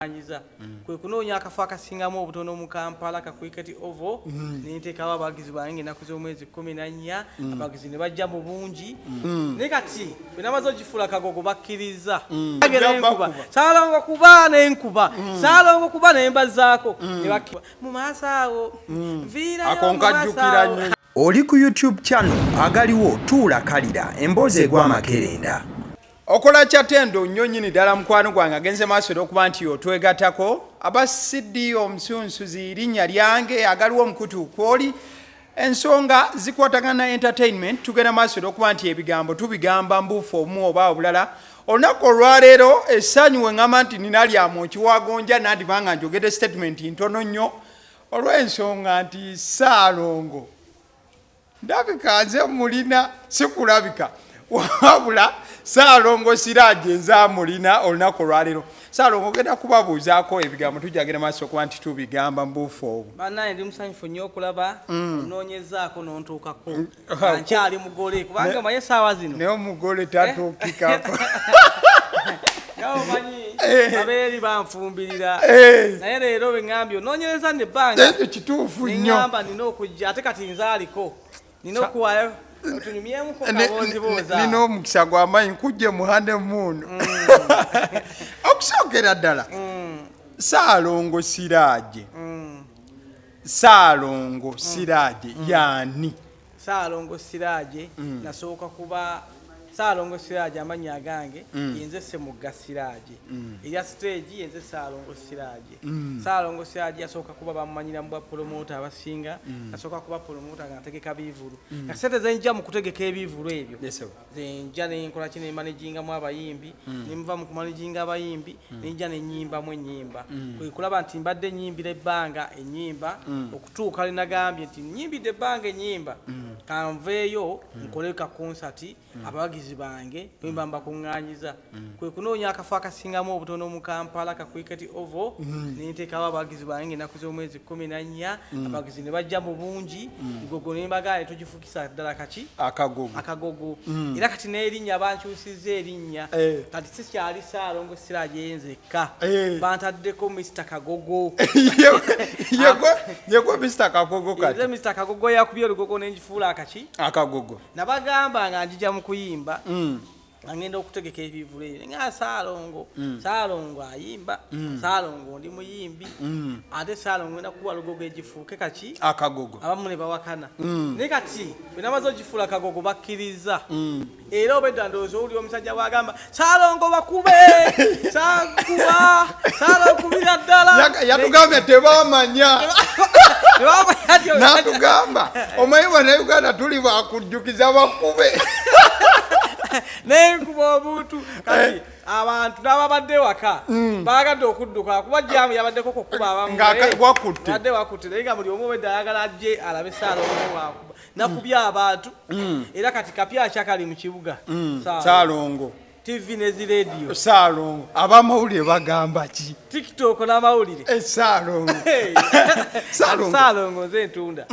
Anyiza kwe kunoonya akafo akasingamu obutono mu Kampala ka Cricket Oval, nenteekawo abawagizi bange ennaku z'omwezi 14. Abawagizi ne bajja mu bungi, naye kati bwe namaze ogifuula kagogo, bakkiriza. Nenkuba Saalongo, kuba nenkuba Saalongo, kuba nembazaako ne bakkiba mu maaso awo nviirayo Ako mu maaso nkajjukira awo. nnyo. Oli ku YouTube channel Agaliwo, tuula kalira emboozi egwa amakerenda. Okola kyatendo nnyo nnyini ddala. Mukwano gwange agenze maaso era okuba nti otwegattako, aba CD omusunsuzi, linnya lyange Agaliwo, omukutu kwoli ensonga zikwatagana na entertainment. Tugenda maaso era okuba nti ebigambo tubigamba mbuufu obumu oba obulala. Olunaku olwaleero essanyu we ŋŋamba nti nina lya mwokiwagonja, nandiba nga njogedde statement ntono nnyo olw'ensonga nti Saalongo ndabika nze mulina, sikulabika, wabula Saalongo Siraje nze amulina olunaku olwaleero. Saalongo, ogenda kubabuuzaako ebigambo, tujja genda maaso okuba nti tubigamba mu buufu obwo. Bannange, ndi musanyufu nnyo okulaba onoonyezaako n'ontuukako nga nkyali mugole, kubanga omanyi essaawa zino Naye omugole tatuukikako. Nga omanyi abeeri banfumbirira, naye leero bwe ŋŋambye onoonyereza nebbanga Ekyo kituufu nnyo. Neŋŋamba nina okujja, ate kati nze aliko nina okuwaayo tunyumyemuko kaboozibooza. Nina omukisa gw'amaanyi nkujje mu honeymoon. Okusookera ddala, Saalongo Siraaje, Saalongo Siraaje yaani? Saalongo Siraaje, nasooka kuba Saalongo Siraaje, amannya agange yenze Semugga Siraaje, erya stage yenze Saalongo Siraaje. Saalongo Siraaje yasooka kuba bamumanyira mu bwa promoter. Abasinga nasooka kuba promoter nga ntegeka bivulu, nga sente zenjja mu kutegeka ebivulu ebyo zenja nenkola ki, nemanagingamu abayimbi. Nemuva mu kumanaginga abayimbi, nenja nenyimbamu enyimba. Kwe kulaba nti mbadde nyimbira ebbanga enyimba, okutuuka lwenagambye nti nyimbidde ebbanga enyimba, kanveeyo nkole ka concert abawagizi bange bwemba mbakuŋŋanyiza. Kwe kunoonya akafo akasingamu obutono mu Kampala ka Cricket Oval, nenteekawo abawagizi bange ennaku z'omwezi 14. Abawagizi ne bajja mu bungi. Gogo nembagala ne tugifukisa ddala kaki? Akagogo. Akagogo. Era kati n'erinnya bankyusizza erinnya. Kati sikyali Saalongo Siraje nzekka. Bantaddeko Mr Kagogo. Yegwe Mr Kagogo Nze kati. Mr Kagogo, yakubye olugogo nengifuula akaki? Akagogo. Nabagamba nga njija mu kuyimba, nga ngenda okutegeka ebivulu ebyo, nga Saalongo, Saalongo ayimba, Saalongo ndi muyimbi, ate Saalongo ngenda kukuba lugogo egifuuke kaki? Akagogo. Abamu ne bawakana, naye kati bwe namaze ogifuula kagogo, bakkiriza. Era obedda ndowooza owulira omusajja bwagamba, "Saalongo bakube, sakuba, saalokubira ddala." Yatugambye tebamanya. Tebamanya nti Natugamba, omanyi Bannayuganda tuli bakujjukiza bakube. Nenkuba obuntu, kati abantu n'ababadde waka bagadde okudduka kuba jamu yabaddeko kukuba abamu. Nga wakutte. Badde wakutte, naye nga buli omu obedde ayagala ajje alabe Saalongo wakuba. Nakubye abantu, era kati kapya akyakali mu kibuga. Saalongo. Saalongo. TV ne zi radio. Saalongo, abamawulire bagamba ki? TikTok n'amawulire. Saalongo. Saalongo. Saalongo nze ntunda.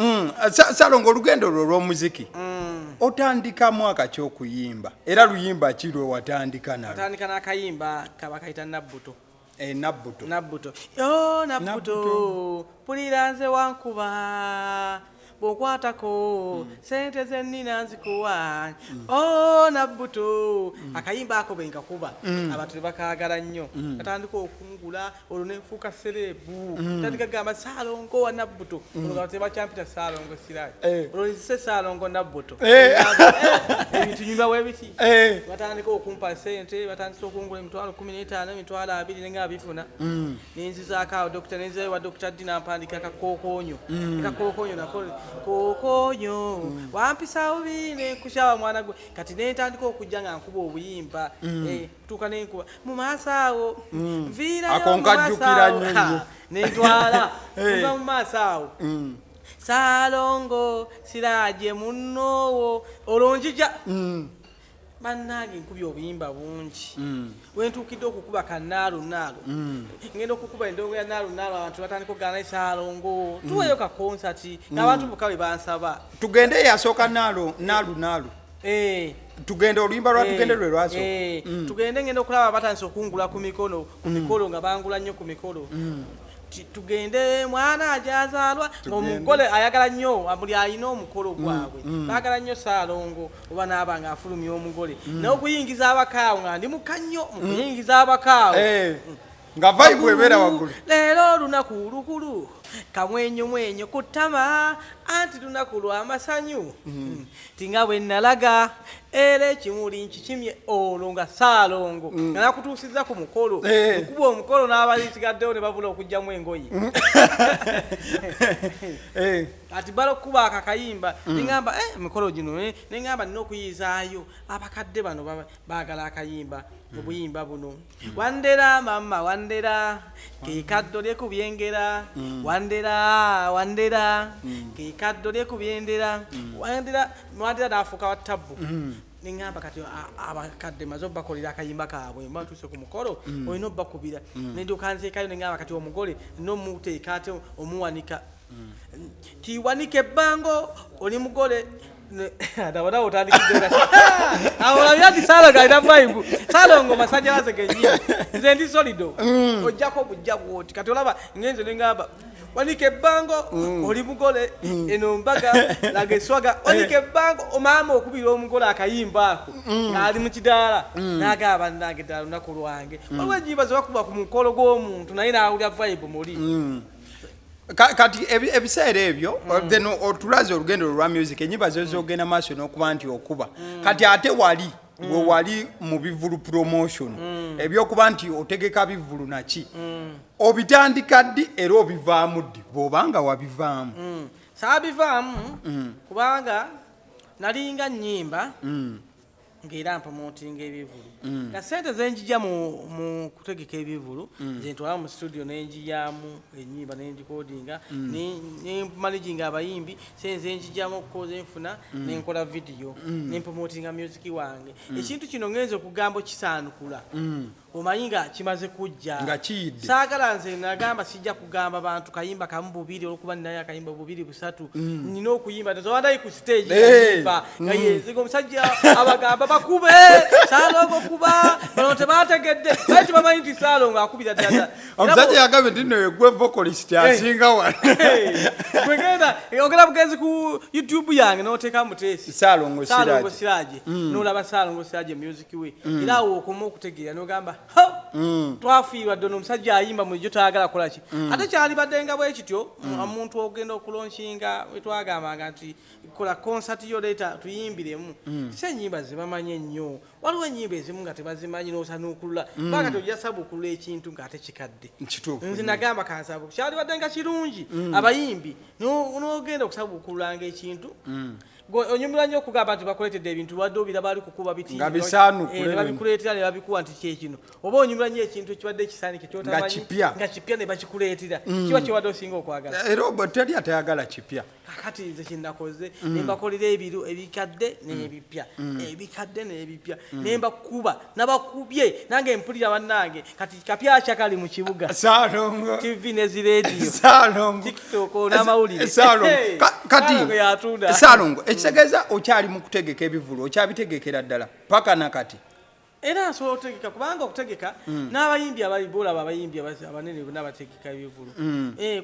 Saalongo, olugendo lwo olw'omuziki otandika mwaka kyokuyimba, era luyimba ki lwe watandika nalwo? Atandika n'akayimba kaba kayita Nabbuto. Nabbuto. Nabbuto yo, Nabbuto, pulira nze wankuba, bw'okwatako sente zennina nzikuwa. O Nabbuto, akayimba ako bwe nkakuba abantu ne bakaagala nnyo, katandika okungula, olwo nenfuuka celeb. Tandika gamba Saalongo wa Nabbuto, olwo nga tebakyampita Saalongo Sirayi. Olwo nzise Saalongo Nabbuto. Ebintu nyumba bwe biti. Batandika okumpa sente, batandise okungula 150,000, 20,000, nenga bifuna nenzizaako awo dokita, nenzizayo wa Dokita Dina, mpandika kakookoonyo. Kakookoonyo nako, kookoonyo wampisa bubi nenkukyaba mwana gwe. Kati nentandika okujja nga nkuba obuyimba, tuuka nenkuba mu maaso awo nviirayo Ako mu maaso nkajjukira awo. nnyo nnyo. Nentwala nva mu maaso awo, Saalongo Siraje munnoowo, olwo njija. Bannange, nkubye obuyimba bungi. Wentuukidde okukuba ka naalu naalu, ngenda okukuba endongo ya naalu naalu, abantu batandika okugana, "Saalongo, tuweeyo ka concert," ng'abantu bokka bwe bansaba. Tugende, yasooka naalu naalu naalu. Eh, Tugende, oluyimba lwa Tugende lwe lwasooka. Tugende, ngenda okulaba batandise okungula ku mikono, ku mikolo nga bangula nnyo ku mikolo. Tugende mwana ajazaalwa, ng'omugole ayagala nnyo, buli alina omukolo gwabwe baagala nnyo Saalongo oba naaba nga afulumya omugole, naye okuyingiza abakaawo nga ndi muka nnyo mu kuyingiza abakaawo. Nga vibe ebeera waggulu. Leero olunaku lukulu, kamwenyo mwenyo ku ttama, anti lunaku lw'amasanyu. Ti nga bwe nalaga era ekimuli nkikimye, olwo nga Saalongo nga nakutuusiza ku mukolo. Nkuba omukolo n'abalisigaddewo ne babula okugyamu engoye. Kati bala okukuba ako akayimba, neŋamba emikolo gino, neŋamba nina okuyizaayo abakadde bano, baagala akayimba, obuyimba buno: wandera mama wandera, kekaddo lye ku byengera, wandera wandera, kekaddo lye ku byendera, wandera wandera. Nafuuka wa tabbu. Neŋŋamba kati abakadde maze obakolera akayimba kaabwe, mba ntuuse ku mukolo olina obbakubira, nendyoka nteekayo. Neŋŋamba kati omugole nina omuteeka ate omuwanika, tiwanika ebbango oli mugole. Ndabona otandikidde awo, olabira nti Saalongo alina vibe. Saalongo masanyalaze genyini, nze ndi solido, ojjako bujja bwoti. Kati olaba ngenze neŋŋamba wanika ebbango oli mugole, eno mbaga, laga eswaga, wanika ebbango. Omaama okubira omugole akayimba ako ng'ali mu kidaala, n'agamba bannange ddala lunaku lwange. Waliwo enyimba zebakuba ku mukolo gw'omuntu naye n'awulira vibe muli. Kati ebiseera ebyo, then otulaze olugendo lwa music, enyimba zo zogenda maaso n'okuba nti okuba. Kati ate wali we wali mu bivulu promotion, ebyokuba nti otegeka bivulu naki, obitandika ddi era obivaamu ddi bw'obanga wabivaamu? Saabivaamu kubanga nalinga nnyimba ng'era mpromotinga ebivulu, nga sente zenjija mu kutegeka ebivulu nze ntwala mu studio nenjiyamu enyimba nendikodinga, nemanaginga abayimbi. Sente zenjijamu okukoza enfuna, nenkola video, nempromotinga music wange. Ekintu kino ngenze okugamba okisaanukula, omanyi nga kimaze kujja. Nga kiyidde. Saagala, nze nagamba sijja kugamba bantu kayimba kamu bubiri, olwokuba ninayo akayimba bubiri busatu, nina okuyimba tezowandayi ku stage. Yimba nga yeziga omusajja abagamba bakube Saalongo, kuba bano tebategedde, baye tebamanyi nti Saalongo akubira ddala. Omusajja yagambye nti no gwe vocalist asinga wano. Gwegenda ogenda bugenzi ku YouTube yange noteeka muteesi Saalongo Saalongo Siraje. Siraje, nolaba Saalongo Siraje music we, era awo okoma okutegeera nogamba, "Ha, twafiirwa ddono omusajja ayimba mulijjo tayagala kukola ki." Ate kyalibadde nga bwe kityo, omuntu ogenda okulaunchinga, wetwagambanga nti kola concert yo, leeta tuyimbiremu, si enyimba zebamanyi ennyo. Waliwo enyimba ezimu nga tebazimanyi, nosanukulula paka kati ojja sabukulula ekintu ng'ate kikadde. Kituufu. Nze nagamba kansabu kyalibadde nga kirungi abayimbi n'ogenda okusabukululanga ekintu. Onyumirwa nnyo okugamba nti bakuleetedde ebintu, wadde obiraba ali kukuba biti. Nga bisaanukule. Ne babikuleetera ne babikuwa nti kyekino, oba onyumirwa nnyo ekintu ekibadde ekisaanike kyotamanyi. Nga kipya. Nga kipya ne bakikuleetera, kiba kyobadde osinga okwagala. Era obwo teri atayagala kipya. Kakati nze kyenakoze, nembakolera ebiro ebikadde n'ebipya, ebikadde n'ebipya, nembakuba, nabakubye nange mpulira bannange. Kati kapyakya kali mu kibuga. Saalongo. TV ne zirediyo. Saalongo. TikTok n'amawulire. Saalongo. Hey, Kati Saalongo yatunda. Saalongo, ekitegeeza okyali mu kutegeka ebivulu, okyabitegekera ddala paka nakati? Era nsobola okutegeka, kubanga okutegeka n'abayimbi abali bolaba, abayimbi abanene bonna bategeka ebivulu.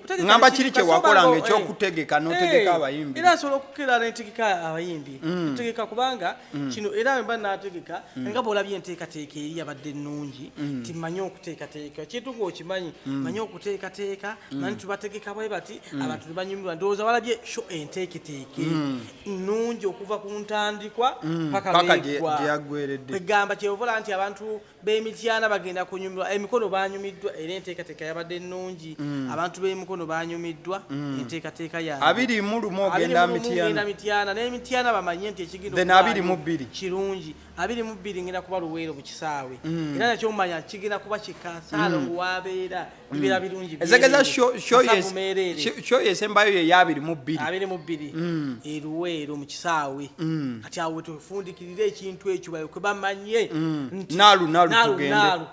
Kutegeka Ngamba kiri kye kasoba wakolanga ekyokutegeka, n'otegeka abayimbi. Era nsobola okukera nentegeka abayimbi, kutegeka, kubanga kino era bwe mba nategeka nga bwolabye enteekateeka eri yabadde ennungi, timanyi okuteekateeka kintu ng'okimanyi, manyi okuteekateeka, manyi tubategeka bwe bati abantu tebanyumirwa. Ndowooza walabye show enteeketeeke nnungi okuva ku ntandikwa paka Paka lwegwa. Gye yaggweredde. Kwegamba kyevola nti abantu b'emityana bagenda kunyumirwa, emikono banyumiddwa, era enteekateeka yabadde nnungi. Abantu b'emikono banyumiddwa enteekateeka yange. 21 ogenda 21 ngenda Mityana. Mityana, n'emityana bamanye nti ekigenda Then okubaayo 22. kirungi. 22 ngenda kuba Luweero mu kisaawe, era nakyo mumanya kigenda kuba kika. Saalongo wabeera bibeera birungi Ezegeza byereere. Masavu meereere. Show yesembayo ye ya 22. 22 eruweero mu kisaawe. Kati awo wetufundikirira ekintu ekyo, balyoke bamanye nti Naalu, naalu, naalu, tugende. Naalu.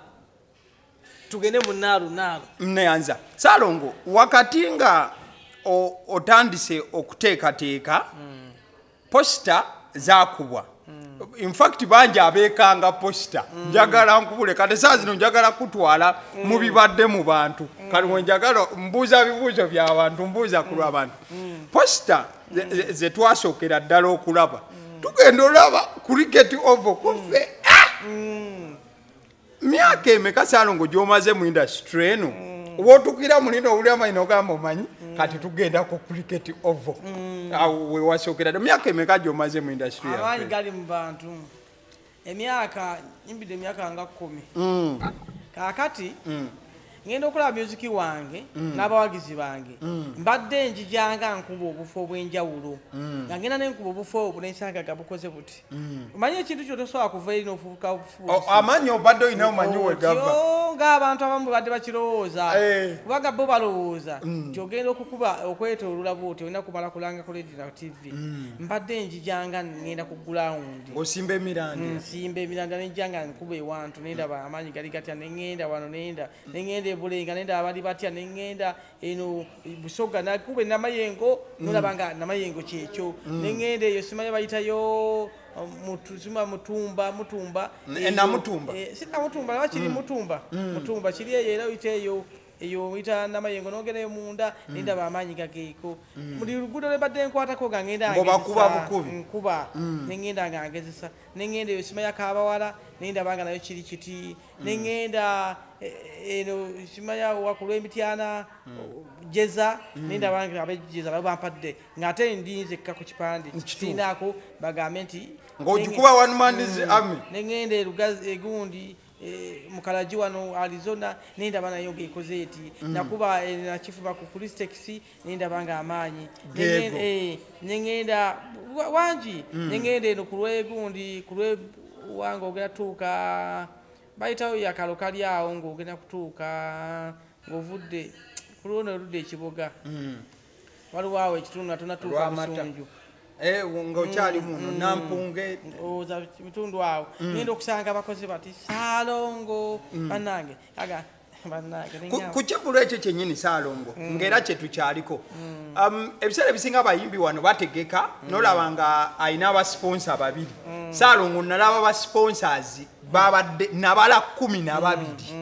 Tugende mu naalu naalu. Neyanza Saalongo, wakati nga otandise okuteekateeka, poster zakubwa. In fact bangi abeekanga poster. Njagala nkubule kati saa zino njagala kutwala mu bibadde mu bantu. Kati wenjagala mbuuza bibuuzo by'abantu, mbuuza ku lw'abantu. Poster ze twasookera ddala okulaba, tugenda olaba Cricket Oval kufe. Myaka emeka, Saalongo, gy'omaze mu industry eno, wotukira mulina owulira amanyi nogamba omanyi kati tugenda ku Cricket Oval? Awo wewasookera ddala. Myaka emeka gy'omaze mu industry Amaanyi yaffe? gali mu bantu. Emyaka nyimbidde emyaka nga 10. Kaakati ngenda okulaba music wange n'abawagizi bange. Mbadde njijanga nkuba obufo obw'enjawulo, nga ngenda nenkuba obufo obwo nensanga ga bukoze buti. Omanyi ekintu kyo tosobola kuva eri n'ofuuka O, amaanyi obadde olina omanyi wegava. Otyo ng'abantu abamu bwe badde bakirowooza, kubanga bo balowooza nti ogenda okukuba okwetooloola bwoti olina kumala kulanga ku radio na TV. Mbadde njijanga ngenda ku ground. Ng'osimba emirandira. Nsimba emirandira, nenjja nga nkuba ewantu nendaba amaanyi gali gatya, neŋŋenda wano, nenda neŋŋenda ebulenga, nenda abali batya, neŋŋenda eno Busoga, nakuba enamayengo, nolaba nga Namayengo kyekyo, neŋŋenda eyo simanya bayitayo sima Mutumba, Mutumba. Namutumba. Si Namutumba, naba kiri Mutumba, Mutumba kiri eyo, era oyita eyo eyo oyita Namayengo nongereyo munda, nendaba amaanyi gageeko buli luguudo lwe mbadde nkwatako nga ngenda Ng'obakuba ngezesa, bukubi. Nkuba neŋŋenda nga ngezesa, neŋŋenda eyo simanya Kabawala, nendaba nga nayo kiri kiti, neŋŋenda eno simanya wakulu Emityana, Jeza, nendaba nga abejeza nabo bampadde ng'ate ndi nzekka ku kipande. Sinaako bagambe nti Ng'ogikuba one man's army. Neŋŋenda erugazi egundi mukalagi wano Arizona, nendaba nayo ng'ekoze eti. Nakuba nakifuba ku Cristex, nendaba nga amaanyi. Geego. Neŋŋenda wangi, neŋŋenda eno ku lwegundi, ku lwe wange ogenda tuuka bayitawo yakalo kali awo ng'ogenda kutuuka ng'ovudde ku lwono oludda ekiboga, waliwo awo ekitundu nga tonatuuka Lwamata. Busunju. Ng'okyali muno Nampunge. Oza bitundu awo, ngenda okusanga abakozi bati Saalongo bannange aga bannange. Ku kivulu ekyo kyennyini, Saalongo, ng'era kye tukyaliko, ebiseera ebisinga abayimbi wano bategeka nolaba nga alina abasponsa babiri. Saalongo nalaba basponsors babadde nabala 12.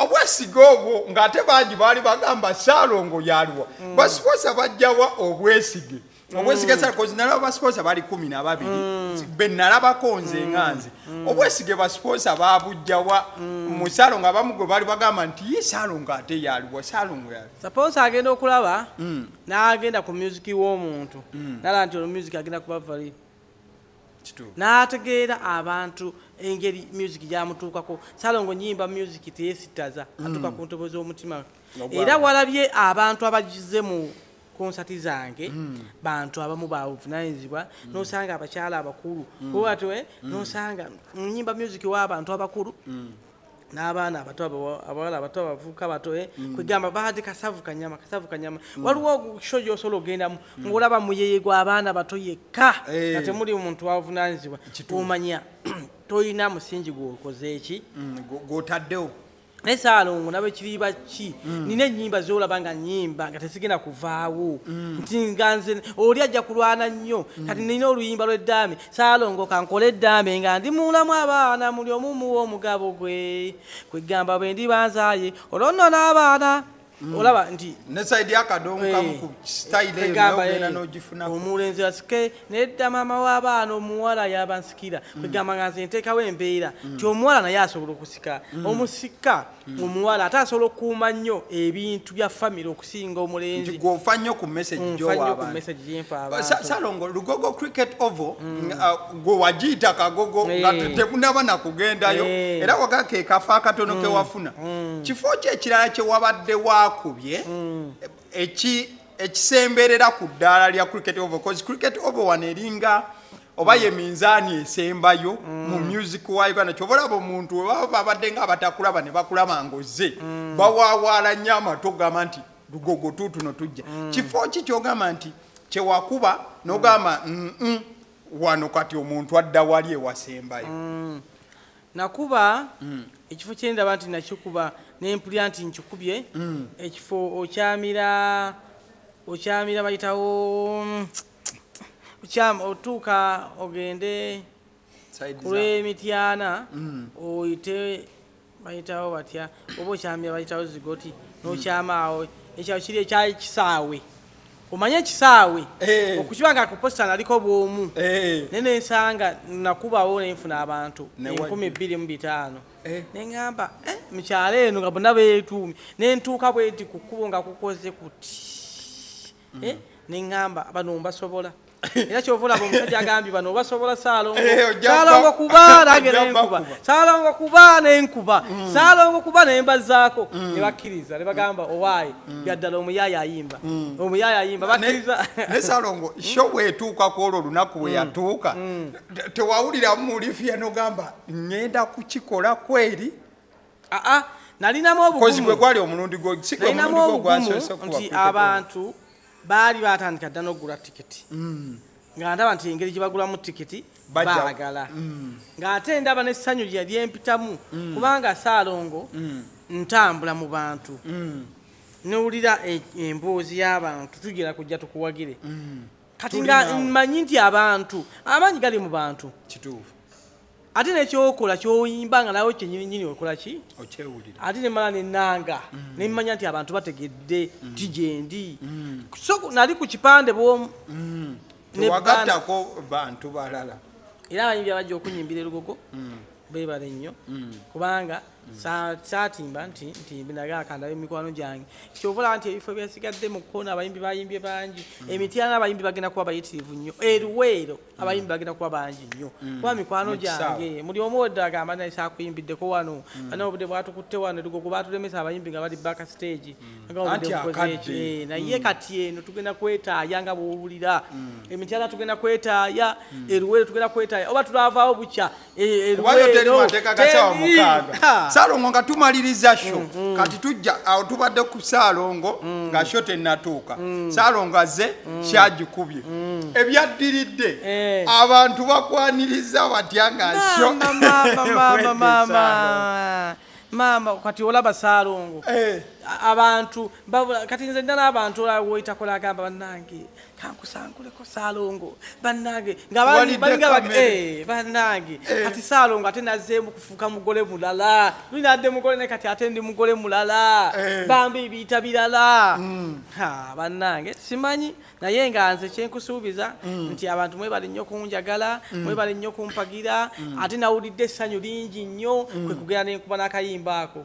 Obwesige obwo ng'ate bangi baali bagamba Saalongo yaliwa, basponsa bajjawa obwesige? Obwesige sakozi nalaba basponsa bali 12 be nalabako nze nga nze. Obwesige basponsa babujjawa mu Saalongo? Abamu gwe baali bagamba nti ye Saalongo ate yaliwa, Saalongo yaliwa. Sponsor agenda okulaba n'agenda ku music w'omuntu nalaba nti olwo music agenda kuba value, n'ategeera abantu engeri music gyamutuukako. Salongo nyimba music teyesittaza, atuuka ku ntobo z'omutima. Era walabye abantu abagize mu konsati zange, bantu abamu bavunanyizibwa, nosanga abakyala abakulu kubatwe, nosanga nyimba music w'abantu abakulu n'abaana abato, abawala abato, abavubuka bato, kwegamba baade kasavu kanyama, kasavu kanyama. Waliwo show gyosobola ogendamu ng'olaba muyeye gw'abaana bato yekka, nga temuli muntu wavunanyizibwa, omanya toyina musingi gwokoze eki. Gw'otaddewo. Naye Saalongo nabo ekiriba ki, nina ennyimba zolaba nga nyimba nga tezigenda kuvaawo, nti nga nze oli ajja kulwana nnyo. Kati nina oluyimba lw'eddaame, Saalongo kankole eddaame nga ndi mulamu, abaana muli omumuwa omugabo gwe, kwegamba bwe ndiba nzaaye olwo nno n'abaana olaba nti ne side yakadongo kamu ku style eyo. Kwegamba, naye ogenda n'ogifunako. Omulenzi asike nedda, maama w'abaana omuwala yaba nsikira. Kwegamba nga nze nteekawo embeera nti omuwala naye asobola okusika omusika, omuwala ate asobola okukuuma nnyo ebintu bya famire okusinga omulenzi. Nti gwofa nnyo ku message Nfa gy'owa nnyo ku abantu. message gyenfa abantu. Salongo, Lugogo Cricket Oval, gwe wagiyita Kagogo nga temunaba nakugendayo, era waga ke kafa akatono kewafuna. Kifo ki ekirala kye wabadde wakubye ekisemberera ku ddaala lya Cricket Oval? Cause Cricket Oval wano eringa oba ye minzaani esembayo mu music wa Uganda. Kyova olaba omuntu we baba babadde nga abatakulaba ne bakulaba ng'ozze, bawawaala nnyo amatu ogamba nti Lugogo tuutuno tujja. Kifo ki kyogamba nti kyewakuba n'ogamba wano kati omuntu adda wali ewasembayo"? Nakuba ekifo kyendaba nti nakikuba nempulira nti nkikubye, ekifo okyamira, okyamira bayitawo. Okyama otuuka ogende Side ku lw'emityana oyite bayitawo batya oba okyamya bayitawo zigoti n'okyama awo ekyalo kiri ekyali kisaawe omanye ekisaawe Eh. okukiba nga ku posita naliko bwomu Eh. naye nensanga nakubawo nenfuna abantu Ne wajja. 2500 Eh. neŋamba "Eh, mukyalo eno nga bonna beetuumye nentuuka bweti ku kkubo nga kukoze kuti Eh, neŋŋamba bano mbasobola era kyova olaba omusajja agambye bano obasobola saalongo Eh, ojja saalongo kuba nange ojja nenkuba bakuba. saalongo kuba nenkuba saalongo kuba nembazaako ne bakkiriza ne bagamba owaaye byaddala omuyaaya ayimba omuyaaya ayimba bakkiriza ne salongo sho bwetuuka ku olwo olunaku bwe yatuuka tewawulira mulifya nogamba ŋŋenda kukikola kweri aa nalinamu kozi gwe obugumu gwali omulundi gwo si gwe nalinamu mulundi gwo obugumu gwasoose kuba nti cricket oval. abantu baali batandika dda n'okugula tikiti nga ndaba nti engeri gye bagulamu tikiti Bajja. baagala ng'ate ndaba n'essanyu lye lyempitamu kubanga saalongo ntambula mu bantu nowulira emboozi y'abantu tugera kujja tukuwagire kati Tuli nga naawe. mmanyi nti abantu amaanyi gali mu bantu kituufu ate nekyokola kyoyimba nga nawe kyenyininyini okola ki okyewulira ate nemala nenanga nemmanya nti abantu bategedde nti gyendi so nali ku kipande bwomu ne band- tewagattako bantu balala era abayimbi abajja okunyimbira erugogo beebale nnyo kubanga saatimba nti ntimbi nagakanda emikwano gyange kyova olaba nti ebifo byasigadde mu kkoona abayimbi bayimbye bangi emityana abayimbi bagenda kuba bayitirivu nnyo eruweero abayimbi bagenda kuba bangi nnyo kuba mikwano Mu kisaawe. gyange muli omu wedde agamba naye saakuyimbideko wano bana obudde bwatukutte wano erugogo batulemesa abayimbi nga bali back stage Nga obudde Anti bukoze akadde. eki. Eh, naye kati eno tugenda kwetaaya nga bwowulira emityana tugenda kwetaaya eruweero tugenda kwetaaya oba tulavaawo bukya eh, kubayo teri eruweero mateeka ga sawa teri. mukaaga Ha. saalongo nga tumaliriza sho kati tujja awo tubadde ku saalongo nga sho tennatuuka saalongo azze kyagikubye ebyaddiridde Eh. abantu bakwaniriza batya nga sho Maama, maama, maama, Wedde maama. Saalongo. maama kati olaba saalongo Eh. Abantu babula kati nze nina n'abantu olaba woyitakola agamba bannange kankusanguleko saalongo bannange nga Walidde balinga kamere. eh, bannange kati saalongo ate nazzeemu kufuuka mugole mulala luli nadde mugole naye kati ate ndi mugole mulala Eh. bambi biyita birala Ha, bannange simanyi naye nga nze kyenkusuubiza nti abantu mwebale nnyo kunjagala mwebale nnyo kumpagira ate nawulidde essanyu lingi nnyo kwe kugenda nenkuba n'akayimba ako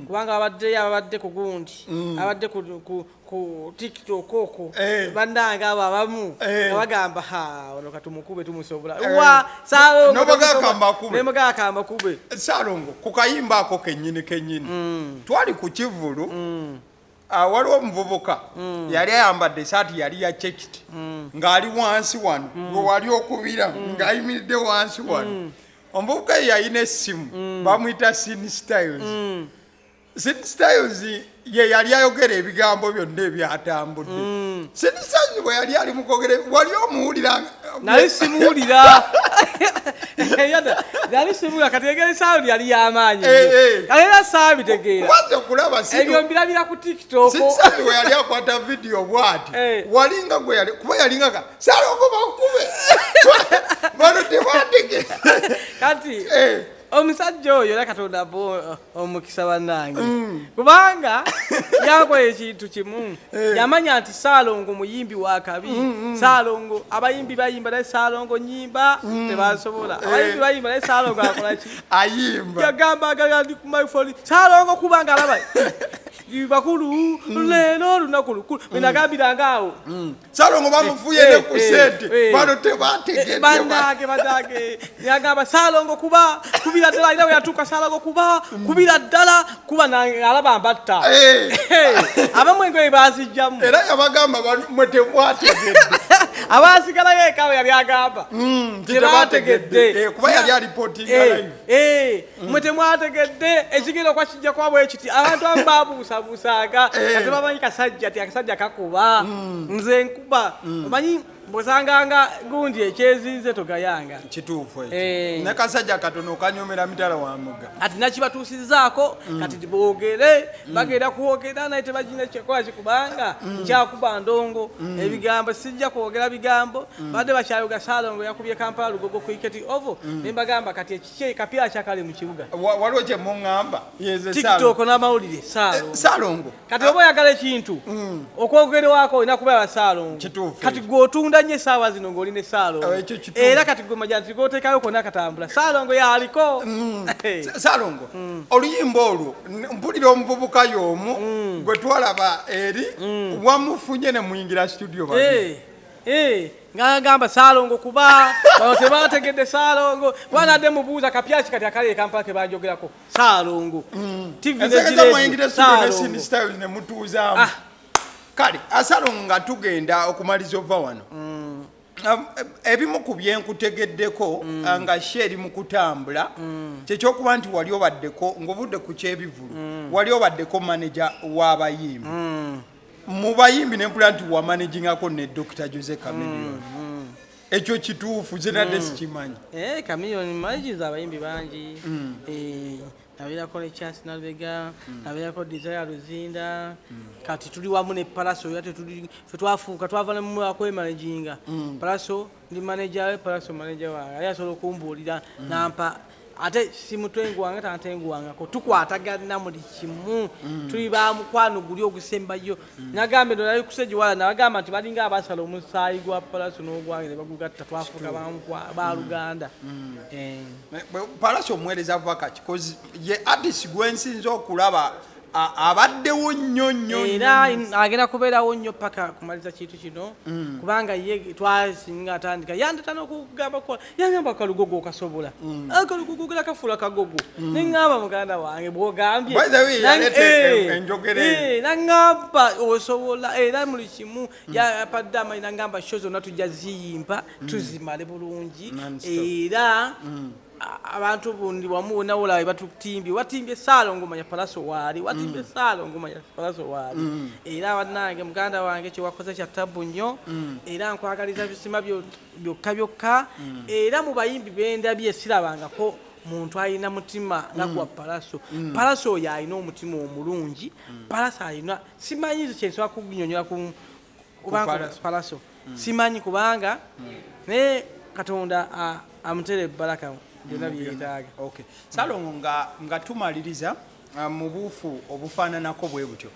kubanga abaddeyo ababadde ku gundi abadde ku tiktok okwo Eh. bannange abo abamu Eh. nga bagamba ha ono katumukube tumusobola Eh. wa Saalongo N'obagamba tumusobola." kambakube. Nemugamba kambakube saalongo ku kayimba ako kennyini kennyini twali ku kivulu waliwo omuvubuka yali ayambadde esaati yali ya chekiti ng'ali wansi wano gwe wali okubira ng'ayimiridde wansi wano omuvubuka ye yalina essimu bamuyita sin styles sin styles ye yali ayogera ebigambo byonna ebyatambudde sin styles bwe yali ali mukwogera wali omuwulira nali simuwulira Yada, nali simuwulira kati engeri saawuli yali y'amaanyi Eh, eh. kale era saabitegeera kubanze okulaba Sin- ebyo mbirabira ku tiktok Sinsani we yali akwata vidiyo bwati Eh. walinga gwe yali kuba yalinga ga salongo bakube bano tebategere kati Eh. omusajja oyo era katonda bo omukisa bannange kubanga yakola ekintu kimu Eh. yamanya nti saalongo muyimbi wakabi saalongo abayimbi bayimba naye saalongo nyimba tebasobola abayimbi bayimba naye saalongo akolaki ayimba yagamba agala ndi ku microphone saalongo kubanga alaba bakulu leero olunaku lukulu benagambiranga awo salongo bamufuye Eh, ne ku eh, sente eh. bano tebategedde bannange bannange yagamba saalongo kuba kubira ddala era bwe yatuuka saalongo kuba kubira ddala kuba nange alaba mbatta Eh. abamu engoye bazijjamu era yabagamba bano mwe temwategedde abasigalayo eka bwe yali agamba nti tebategedde. Eh, kuba yali alipotinga Eh, live. eh, mwe temwategedde ekigenda okwa kijja kuba bwe kiti abantu abamu babuusabuusanga Eh. nga tebamanyi kasajja ti akasajja kakuba nze nkuba omanyi Bwosanganga gundi ekyezinze togayanga. Kituufu ekyo. Eh. Ne kasajja katono okanyomera mitala wa mugga. Kati nakibatuusizaako kati boogere bagenda kwogera naye tebagina kyekola ki kubanga nkyakuba ndongo ebigambo sijja kwogera bigambo badde bakyayoga Ssalongo yakubye Kampala Lugogo Cricket Oval ne mbagamba kati ekiki kapya kyakali mu kibuga. Waliwo kye muŋŋamba yeze TikTok n'amawulire Ssalongo. Ssalongo. Kati oba oyagala ekintu okwogerwako olina kubeera Ssalongo. Kituufu. Kati gwe otunda nnyo essaawa zino ng'oli ne Ssalongo. Ekyo kituufu. Era kati gwe maja nti gwoteekayo konna katambula. Ssalongo yaliko. Ssalongo, oluyimba olwo mpulira omuvubuka y'omu gwe twalaba eri wamufunye ne muyingira studio babiri. Nga ngamba Ssalongo kuba bano tebategedde Ssalongo. Kuba nadde mubuuza kapya ki kati akali e Kampala ke banjogerako. Ssalongo. TV ne Enseke Gireedio, zamuyingira studio ne Ssalongo. Cindy Styles ne mutuuzaamu. Kale, Ssalongo nga tugenda okumaliza ova wano. Ebimu ku bye nkutegeddeko, nga she eri mu kutambula, kyekyokuba nti wali obaddeko ng'ovudde ku kyebivulu, wali obaddeko manager w'abayimbi. Mu bayimbi ne mpulira nti wamanagingako ne Dr. Jose Chameleone. Ekyo kituufu, nze nadde sikimanyi. Chameleone manages abayimbi bangi. Nabeerako ne Chance Nalubega, nabeerako Desire Luzinda. Kati tuli wamu ne Pallaso, era tetuli, ffe twafuuka, twava ne mu kwemanaginga. Pallaso ndi manager we, Pallaso manager wange. Ali asobola okumbuulira nampa ate simutenguwanga tantenguwangako, tukwatagana muli kimu. Tuli ba mukwano guli ogusembayo. Nagambye ndo nali kuseji wala nabagamba nti balinga abasala omusaayi gwa Pallaso n'ogwange ne bagugatta, twafuuka ba Luganda. Pallaso omuweereza vaka ki? 'Cause ye artist gwe nsinze okulaba abaddewo nnyo nnyo nnyo. Era agenda kubeerawo nnyo paka kumaliza kintu kino, kubanga ye twasinga atandika yandeta n'okugamba kukola, yangamba akalugogo okasobola, akalugogo gera kafuula kagogo, neŋŋamba muganda wange bw'ogambye. By the way, yaleeta enjogera eyo. Naŋŋamba osobola era muli kimu yapadde amanyi, naŋŋamba show zonna tujja ziyimba tuzimale bulungi. Non-stop. Era abantu bundi wamu wonna wolaba batutimbye, watimbye Ssalongo manya Pallaso waali, watimbye Ssalongo manya Pallaso waali. Era bannange muganda wange kyewakoze kya ttabu nnyo, era nkwagaliza bisima byokka byokka. Era mu bayimbi bendabye sirabangako muntu alina mutima nga gwa Pallaso. Pallaso oyo alina omutima omulungi. Pallaso alina, simanyi nze kyensobola kunyonyola kubanga Pallaso. Pallaso simanyi kubanga naye Katonda amutere ebbaraka byonna byetaaga. Okay. Ssalongo nga tumaliriza, mu buufu obufaananako bwe butyo.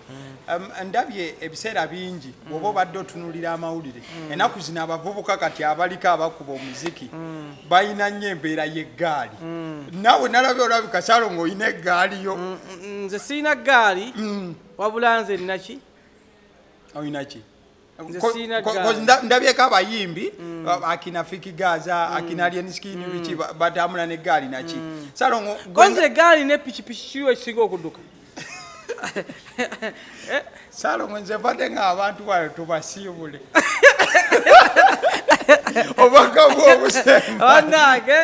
Ndabye ebiseera bingi bw'oba obadde otunuulira amawulire ennaku zino, abavubuka kati abaliko abakuba omuziki balina nnyo embeera y'eggaali. Naawe nalabye olabika Ssalongo olina eggaali yo. Nze sirina ggaali, wabula nze nina ki? Olina ki? Nze sirina ggaali. Ndabyeko abayimbi akina Fik Gaza, akina Alien Skin, biki batambula n'eggaali naki. Ssalongo, Konze eggaali ne pikipiki kiriwo ekisinga okudduka? Ssalongo, nze mbadde ng'abantu bano tubasiibule obwaka bw'obusemba. Bannange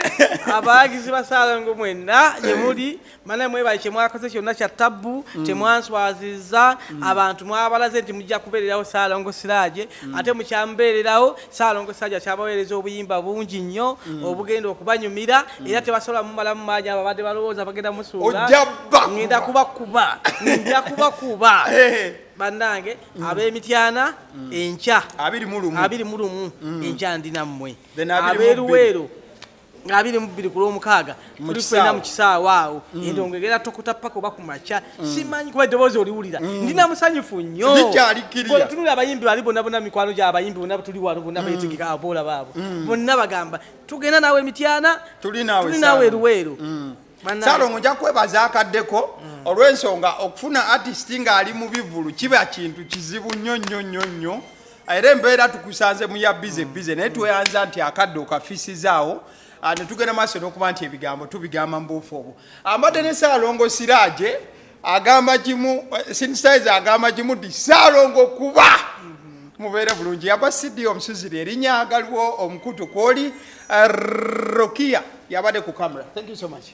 abawagizi ba Ssalongo mwenna gye muli, mana mwebale kyemwakoze kyonna kya tabbu, temwanswazizza. Abantu mwabalaze nti mujja kubeererawo Ssalongo Siraje, ate mukyambeererawo. Ssalongo Siraje akyabaweereza obuyimba bungi nnyo obugenda okubanyumira, era tebasobola mumalamu maanyi abo abadde balowooza bagenda musuula. Ojja bakuba. Ngenda kubakuba, nja kubakuba. Bannange ab'Emityana, enkya 21. 21 enkya ndi nammwe. Then 22. Ab'eruweero 22 ku Lwomukaaga Mu tuli kisaawe. ffenna mu kisaawe awo. Endongo egenda tokota paka oba ku makya simanyi, kuba eddoboozi oliwulira ndina musanyufu nnyo. Likyali clear. Bw'otunulira abayimbi bali bonna bonna, mikwano gy'abayimbi bonna tuli wano, bonna beetegeka, aboola baabo bonna bagamba tugenda naawe Emityana. Tuli naawe, tuli naawe Ssalongo. Eruweero. Bannange. Ssalongo, nja kwebaza akaddeko olw'ensonga okufuna artist ng'ali mu bivulu kiba kintu kizibu nnyo nnyo nnyo nnyo, era embeera tukusanze mu ya busy busy, naye tweyanza nti akadde okafisizaawo. Ne tugenda maaso n'okuba nti ebigambo tubigamba mu buufu obwo. Ambadde ne Ssalongo Siraje agamba kimu, Synthesizer agamba kimu nti Ssalongo kuba mubeere bulungi. Yaba CD omusuziri erinnya agaliwo omukutu kwoli, Rokia yabadde ku camera. Thank you so much.